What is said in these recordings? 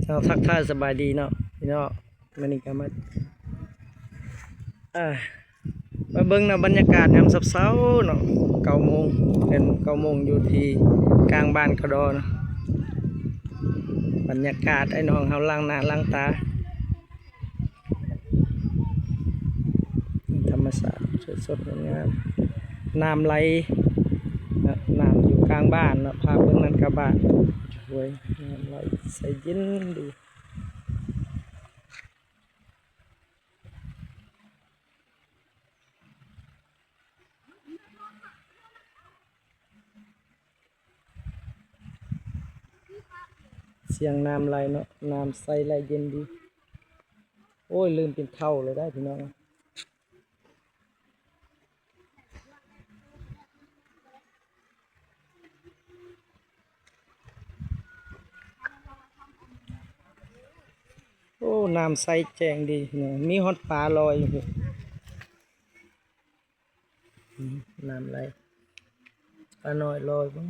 ເນາະ ທັກທາຍສະບາຍດີເນາະພີ່ນ້ອງ. ມື້ນີ້ກໍມາ ເອີ ມາເບິ່ງນຳບັນຍາກາດຍາມເຊົ້າໆເນາະ ເກົ້າໂມງ ເປັນເກົ້າໂມງ ຢູ່ທີ່ກາງບ້ານກະດໍເນາະ. ບັນຍາກາດໄອ້ນ້ອງເຮົາລ້າງໜ້າລ້າງຕາ ທຳມະຊາດສົດໆ ງາມໆ ນ້ຳໄຫຼເນາະ ນ້ຳຢູ່ກາງບ້ານເນາະ ພາເບິ່ງນັ້ນກະບ້ານ ຫ້ວຍ ນ້ຳໄຫຼໃສເຢັນດີ. ສຽງນ້ຳໄຫຼເນາະ ນ້ຳໃສໄຫຼເຢັນດີ. ໂອ້ຍ ເລີ່ມເປັນເທົ້າແລ້ວໄດ໋ພີ່ນ້ອງ. ໂອ້ ນ້ຳໃສແຈ້ງດີເນາະ ມີຮອດປາລອຍຢູ່ພຸ້ນ. ອືມ ນ້ຳໄຫຼ ປານ້ອຍລອຍເບິ່ງ.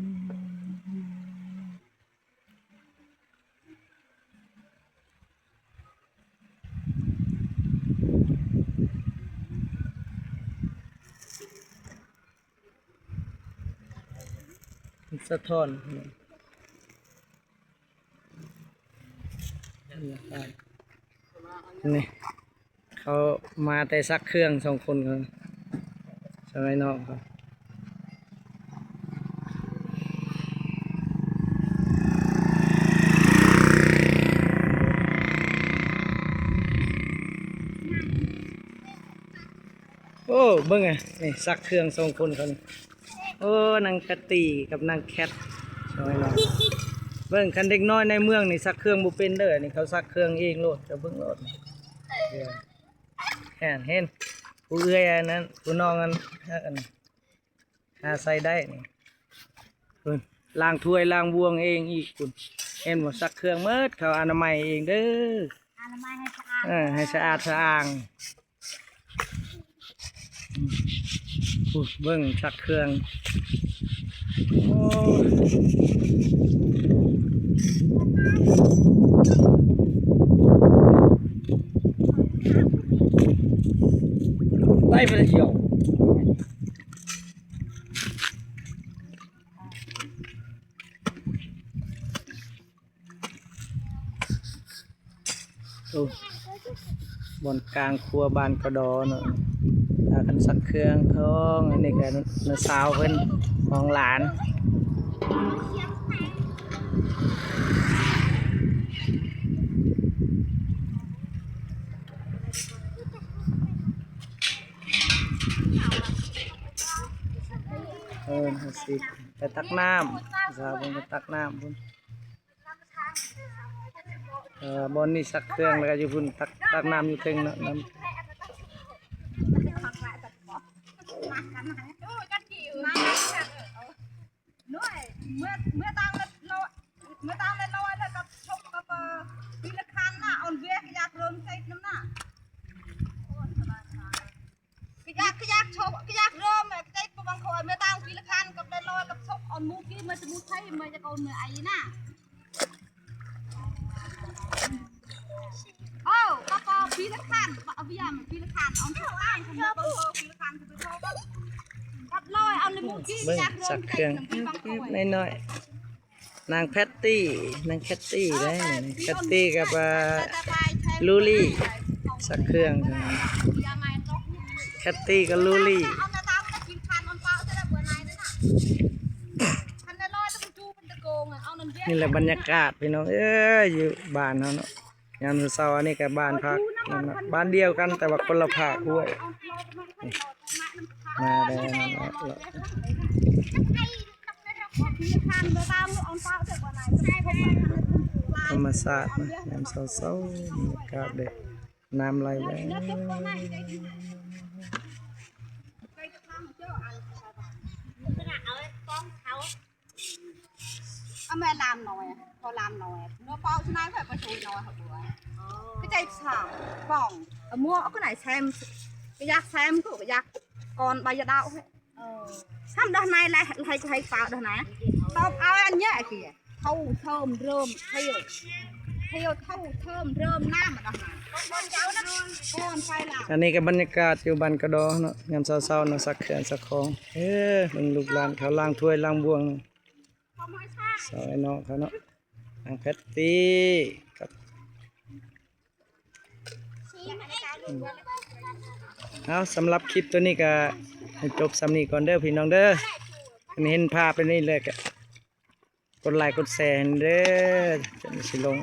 ມັນສະທ້ອນ ນີ້ ເຂົາມາແຕ່ຊັກເຄື່ອງສອງຄົນ ສະໄໝນອກເຂົາ. ໂອ້ ເບິ່ງແອ ນີ້ຊັກເຄື່ອງສອງຄົນເຂົານີ້. ໂອ້ ນາງກະຕີກັບນາງແຄດ ເບິ່ງ ຄັນເດັກນ້ອຍໃນເມືອງນີ້ຊັກເຄື່ອງບໍ່ເປັນເດີ ອັນນີ້ເຂົາຊັກເຄື່ອງເອງໂລດ ເຈົ້າເບິ່ງໂລດ. ເຫັນ ເຫັນ ຜູ້ເອື້ອຍອັນນັ້ນ ຜູ້ນ້ອງອັນ ອັນ ຫາໃສ່ໄດ້ນີ້ ພຸ້ນ ລ້າງຖ້ວຍລ້າງບ່ວງເອງອີກພຸ້ນ ເຫັນບໍ່ ຊັກເຄື່ອງໝົດ ເຂົາອະນາໄມເອງເດີ ອະນາໄມໃຫ້ສະອາດ ເອີ ໃຫ້ສະອາດສະອ້າງ. ອືມ ພຸ້ນ ເບິ່ງຊັກເຄື່ອງ ໂອ້ ໄດ້ໄປແລ້ວ. ໂອ້ ບ່ອນກາງຄົວບ້ານກະດໍເນາະ ພາກັນຊັກເຄື່ອງຂອງ ອັນນີ້ກະນ້າສາວເພິ່ນ ຂອງຫຼານ. ເອີ ເຮົາຊິໄປຕັກນ້ຳ ສາວເພິ່ນໄປຕັກນ້ຳພຸ້ນ. ເອີ ບ່ອນນີ້ຊັກເຄື່ອງ ແລ້ວກະຢູ່ພຸ້ນ ຕັກ ຕັກນ້ຳຢູ່ເທິງເນາະ ນ້ຳ ເມື່ອ ເມື່ອຕາມເລັດລອຍ ເມື່ອຕາມເລັດລອຍ ແລ້ວກໍຊົບກັບປີລະຄັນນະ ອອນເວກຢາກເລີ່ມໃສ່ນຳນະ. ກະຢາກ ກະຢາກໂຊກ ກະຢາກເລີ່ມ ກະໃຈປະວັງຄໍ ເມື່ອຕາງປີລະຄັນກັບໄດ້ລອຍກັບສົບອອນໝູກີ້ ເມື່ອຈະໝູໄທ ເມື່ອຈະກອນເມື່ອໄອນະ. ໂອ້ ກະປະປີລະຄັນ ອາວຽມປີລະຄັນ ອອນສະຕາງ ເມື່ອປະວັງຄໍ ປີລະຄັນ ກັບລອຍ ອອນໝູກີ້ ເບິ່ງ ກະຢາກເລີ່ມ ສັກເຄື່ອງ ປີລະຄັນ ນ້ອຍໆ. ນາງແພັດຕີ້ ນາງແຄັດຕີ້ເດ້ ແຄັດຕີ້ກັບ ອ່າ ລູລີ ສັກເຄື່ອງ ແຄັດຕີ້ກັບລູລີ. ນີ້ແຫຼະບັນຍາກາດພີ່ນ້ອງເອີຍ ຢູ່ບ້ານເຮົາເນາະ ຍາມເຊົ້າໆ ອັນນີ້ກະບ້ານພັກ ບ້ານດຽວກັນ ແຕ່ວ່າຄົນລະພາກຫ້ວຍ. ມາແລ້ວ ທຳມະຊາດນະ ຍາມເຊົ້າໆ ບັນຍາກາດເດ້ ນ້ຳໄຫຼແລ້ວ. ອາ ແມ່ຫຼານນ້ອຍ ພໍ່ຫຼານນ້ອຍ ເນາະ ເປົາຊະນາຍ ຂ້ອຍໄປຊ່ວຍນ້ອຍເຂົາດ້ວຍ ກະໃຈສາມປ່ອງ ອາ ມົວ ເອົາກະໄນແຊມ ກະຢາກແຊມ ກະຢາກກ່ອນໃບຢາດາວ ເອີ ທຳດານາຍແລະ ໃຫ້ ໃຫ້ປາວດານາຍ ຕອບເອົາອັນເນີ້ຍ ເຂົາເທີມເລີ່ມ ໃຫ້ ທ່ຽວເທົ່າເທີມເລີ່ມນ້ຳ ອັນນີ້ກໍບັນຍາກາດຢູ່ບ້ານກະດໍເນາະ ຍາມເຊົ້າໆເນາະ ສັກເຄື່ອງສັກຂອງ ເອີ ເບິ່ງລູກຫຼານເຂົາລ້າງຖ້ວຍລ້າງບ່ວງ ສາວອ້າຍນ້ອງເຂົາເນາະ ນາງແພັດຕີ້ກັບ ເອົາ ສຳລັບຄລິບໂຕນີ້ກໍໃຫ້ຈົບສ່ຳນີ້ກ່ອນເດີພີ່ນ້ອງເດີ ຄັນເຫັນພາບແບບນີ້ແລ້ວກໍກົດໄລກົດແຊໃຫ້ເດີ ຈະໄດ້ຊິລົງ.